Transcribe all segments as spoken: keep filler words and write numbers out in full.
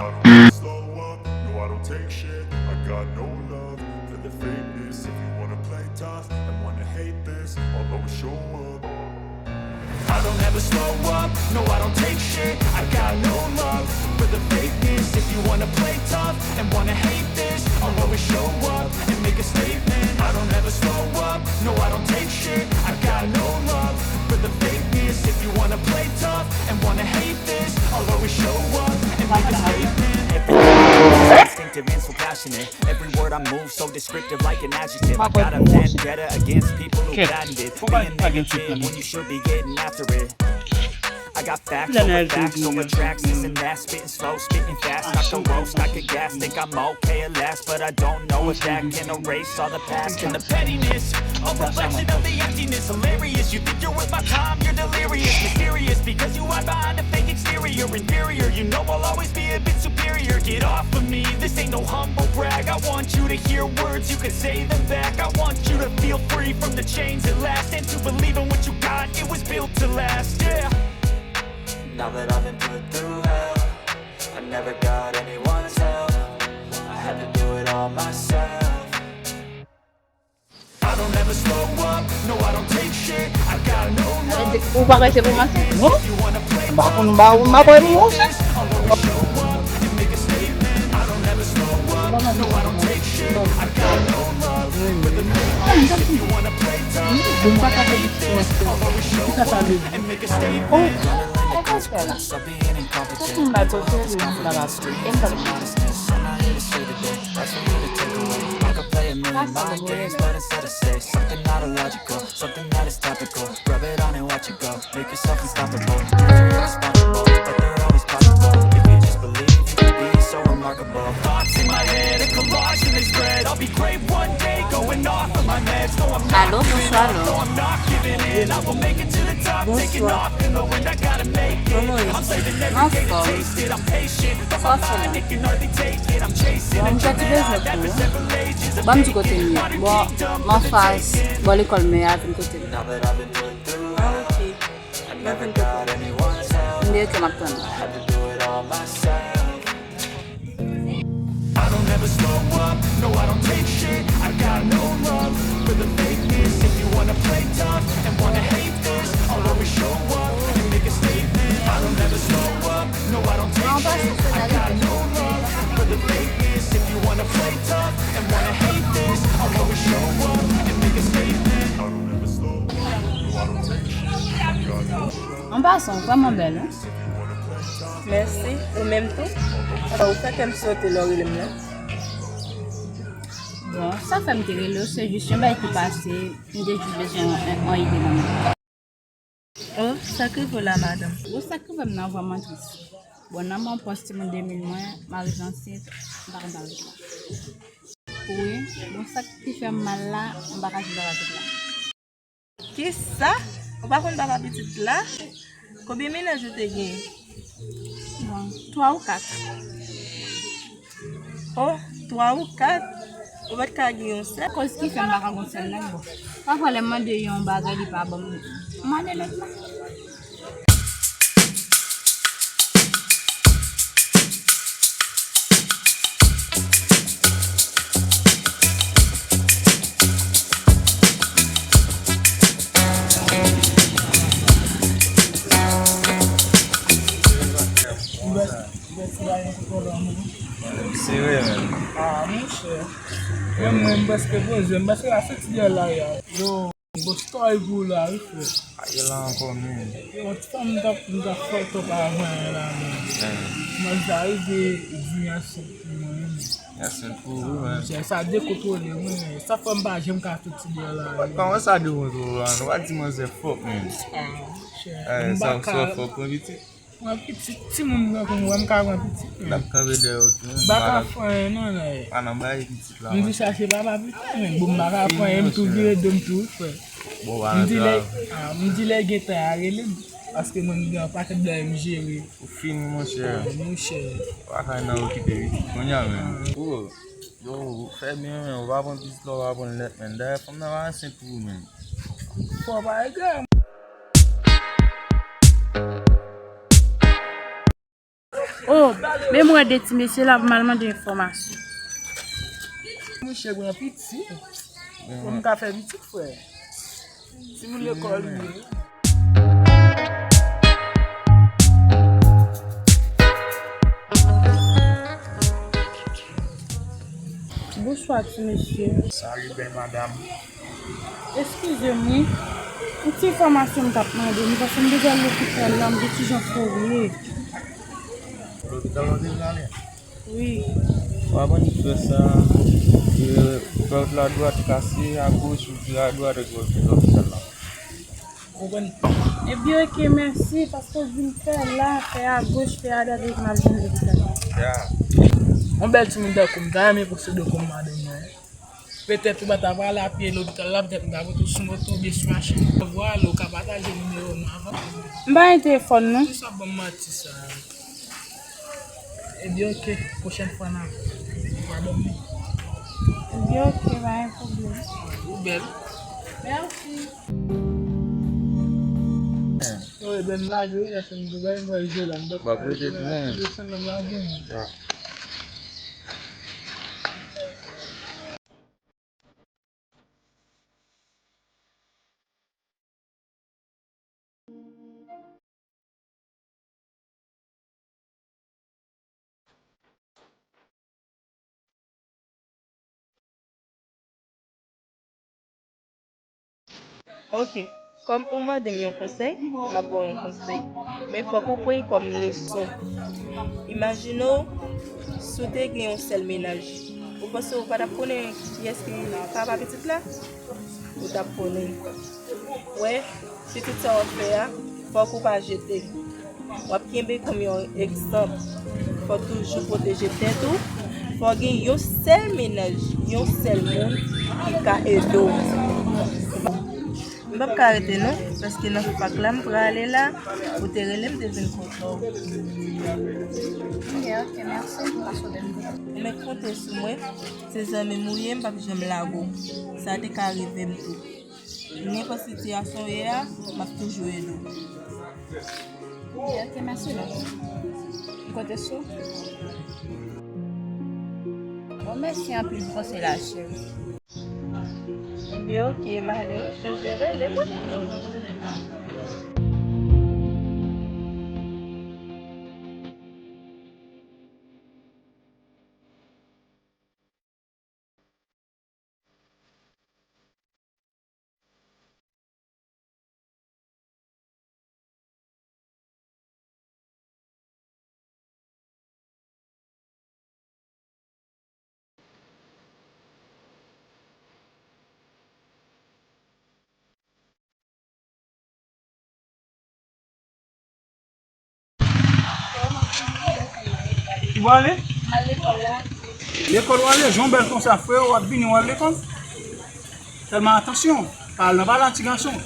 I don't ever slow up, no, I don't take shit. I got no love for the fakeness. If you wanna play tough and wanna hate this, I'll always show up. I don't ever slow up, no, I don't take shit. I got no love for the fakeness. If you wanna play tough and wanna hate this, I'll always show up and make a statement. I don't ever slow up, no, I don't take shit. I got no love for the fakeness. If you wanna play tough and wanna hate this, I'll always show up and make a statement. Everything is instinctive and so passionate. Every word I move so descriptive like an adjective. I got a vendetta against people who patented being negative when you should be getting after it. I got facts over facts over tracks, this and that, spitting slow, spitting fast. I can roast, I could gas, think I'm okay at last, but I don't know if that can erase all the past. And the pettiness, a reflection of the emptiness, hilarious. You think you're worth my time, you're delirious, mysterious, because you hide behind a fake exterior, inferior. You know I'll always be a bit superior. Get off of me, this ain't no humble brag. I want you to hear words, you can say them back. I want you to feel free from the chains that last, and to believe in what you got, it was built to last, yeah. Now that I've been put through hell, I never got anyone's help. I had to do it all myself. I don't ever slow up, no, I don't take shit. I got no love. Ou pa rete pou mwen? Non. M pa konn, m pa, m pa pale pou mwen. Bon, m pa ka fè diskisyon. Ki sa sa vle di? Oh, sa pa fè la. Sa ki m ba to fè, m ba la. E m pa. Something that is topical. Rub it on and watch it go. Make yourself unstoppable. You're irresponsible, but they're always possible. If you just believe, you could be so remarkable. Thoughts in my head, a collage in this dread. I'll be great one day, going off of my meds. No, I'm not giving up. No, I'm not giving in. I will make it to the top, taking off in the wind. I gotta make it. I'm saving every day to taste it. I'm patient, but my mind, it can hardly take it. I'm chasing a dream that happens several ages. Ban m di kote m ye. Bò, m anfas, bò lekòl mè a, vin kote m. Ah, ok. Mwen vin kote w. M dèyè ke m ap tann ou. I don't ever slow up, no, I don't take shit. I got no love for the fakeness. If you wanna play tough and wanna hate this, I'll always show up and make a statement. I don't ever slow up, no, I don't take shit. I got no love for the fakeness. If you wanna play tough and wanna hate this, I'll always show up and make a statement. I don't ever slow up, no, I don't take shit. I got no love. An pasan, w vrèman bèl, wi. Mèsi, ou menm tou. Ou fè kè m sote lè w rele m nan. Bon, sa fè m te rele w, se jis yon bagay ki pase, m te jis bezwen yon, yon ide nan men w. Oh, sa k rive w la, madanm? Bon, sa k rive m nan vrèman tris. Bon, nan mwen pòs timoun de mil mwen, mari m ansent, m pa konn sa l ret la. Wi, bon, sa ki fè m mal la, m pa ka jwenn papa pitit la. Kisa? Ou pa konn papa pitit la? Konbyen mennaj ou te gen? Bon, twa ou kat. Oh, twa ou kat? Ou pa t ka gen yon sèl? Koz ki fè m pa ka gon sèl nèg, bon. Pafwa lè m mande yon bagay, li pa ban m, m mande lòt la. Se vre, menm. Ah, monchè. Menm mwen, m prèske poze, m prèske la soti dèyè la, ya. Yo. Bon, story pou ou la, wi, frè. A, e la ankò, men. Yo, yon ti fanm m t ap, m t ap fòk twòp avan la, men. Mwen sa rive di mèsi pou mwen, men. Mèsi pou ou, men. Monchè, sa dekontwole, wi, men. Sa fè m pa janm ka soti deyò la, wi. Kòman sa dekontwole la? Nou pa di manzè fòk, men. Ah, monchè. Eh, m pa ka. Sa fòk, pran pitit. Mwen pitit, timoun nan pou mwen, m ka pran pitit, men. N ap kanpe dèyè w tou, men. M pa ka fè anyen, non, nèg. Pa nan bay pitit la, monchè. M di chache papa pitit, men. Bon, m pa ka fè anyen, m tou vire do m tou, wi, frè. Bon, pa nan travay. M di lè, ah, m di lè gen tan a rele m. Paske mwen gen yon pakèt bagay m jere. Ou fini, monchè. Ah, monchè. Pa ka nan okipe pitit kounye a, men. Ah. Ou, yo, ou fè byen, men. Ou pa pran pitit la, ou pa pran lèt, men. Dayè, fanm nan pa ansent pou ou, men. Fò pa egare. Oh, men m wè de ti mesye la, m al mande enfòmasyon. Mouche gran piti. Pou m ka fè pitit, frè. Timoun lekòl li ye. Bonswa, ti mesye. Salut, belle madame. Eskize m, wi. Yon ti enfòmasyon m t ap mande, m panse m bezwen al lopital la, m gen ti jan fè vre. Lopital ou te vle ale? Wi. W ap annik fè sa, e, fè wout la dwat, kase agoch, ou vire adwat, epi w al lopital la. Konprann? Ebyen, oke, mèsi, paske w di m fè la, fè agoch, fè adwat, epi m al jwenn lopital la. Ya. Yon bèl timoun tankou m, ta renmen posede w kòm madanm mwen. Petèt ou pa ta prale apye lopital la, petèt m ta pote w sou moto oubyen sou machin. Vwala, ou ka pataje nimewo m avè m. M pa gen telefòn, non. Kisa w ap ban m manti sa? Ebyen, oke. Pwochèn fwa n ap, n ap ban m li. Ebyen, oke, pa gen pwoblèm. Ou bèl. Mèsi. Wi, ben, m lage wi, lè fè m goumen, m wè Izolan, m pa p rete tounen. Desann nan m lage. Ok. Kòm ou mande m yon konsèy, m ap ba w yon konsèy. Men fòk ou pran l kòm leson. Imajine w, si w te gen yon sèl mennaj, ou panse ou pa t ap konnen kiyès ki papa pitit la? Ou t ap konnen. Wè, pitit sa w ap fè a, fòk ou pa jete l. W ap kenbe kòm yon egzanp. Fò w toujou pwoteje tèt ou. Fò w gen yon sèl mennaj, yon sèl moun ki ka ede w. M p ap ka rete non, paske nan fak la m prale la, ou te rele m te vin kote w. Ok, ok, mèsi, m pa sou lè m. Ou mèt konte sou mwen, se zanmi m ou ye, m p ap janm lage w. Sa te ka rive m tou. Nenpòt sitiyasyon w ye a, m ap toujou ede w. Ok, mèsi non. M konte sou ou. Bon, mèsi anpil pou konsèy la, cheri. Ebyen, ok, m ale wi, chanje rele mwen. Ou ale? Lekòl w ale? Jan w bèl konsa, frè, w ap vini, w al lekòl? Sèlman atansyon, pa al nan pale a ti gason.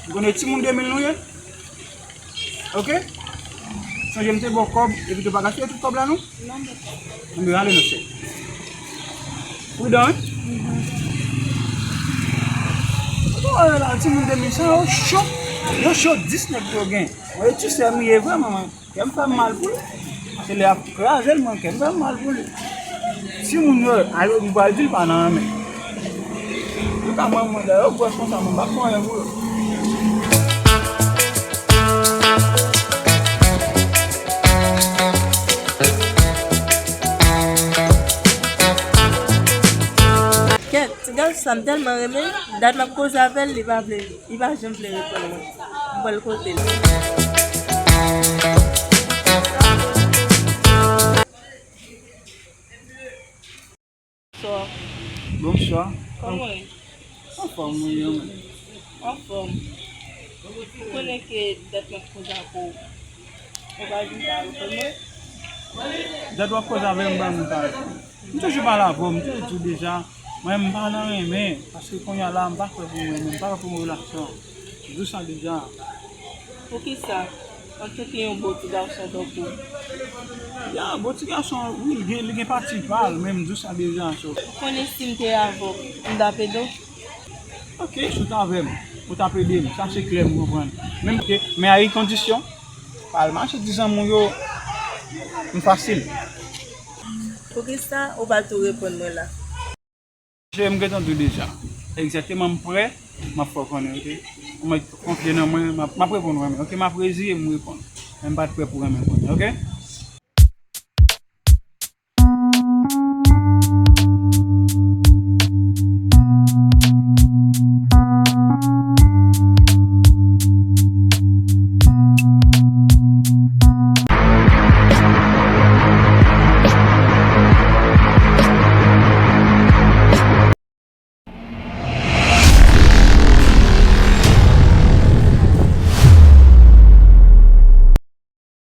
Ou konnen timoun de mil nou ye? Ok? Sonje m te ba w kòb, epi tou pa gaspiye tout kòb la non? Anben ale mesye. Pridan wi. Bon, la, timoun de mil sa yo cho. Yo cho, dis nèg yo gen. Mwen ti sè m ye vrèman, mwen. Kè m fè m mal pou li. Se lè y ap kraze l, mwen, kè m fè m mal pou li. Timoun yo, a yo m pral di l pa nan renmen. Yo ka mwen, mwen, lè yo gwòs konsa, mwen, m p ap fè anyen pou yo. Kèt, ti gason sa m tèlman renmen, dat m ap koze avè l, li pa vle, li pa janm vle reponn mwen. M pral kote l. Bonswa. Bonswa. Kòman w ye? Anfòm, wi, wi. Anfòm. Ou konnen ke dat m ap koze avè w. Ou pa vin pa reponn mwen? Dat w ap koze avè m, m pa vin pa reponn. M toujou pale avè w, m toujou di w deja. Mwen, m pa nan renmen, paske kounye a la, m pa fè pou mwen menm, m pa fè pou yon relasyon. M di w sa deja. Poukisa? Antanke yon bon ti gason tankou w. Ya, bon ti gason, wi, li gen, li gen pati pa l, men m di w sa deja, so. Ou konnen si m te avè w, m t ap ede w? Ok, si w t avè m, ou t ap ede m, sa se klè, m konprann. Menm ke, men a yon kondisyon, pa al mache di zanmi w yo, M fasil. Poukisa ou pa tou reponn mwen la? Cheri, m gentan di w deja. Egzakteman, m prè, m ap fè w konnen, oke? Ou mèt konfye nan mwen, m ap, m ap reponn ou renmen, oke? M ap reziye m reponn. Men m pa t prè pou renmen konnen, oke?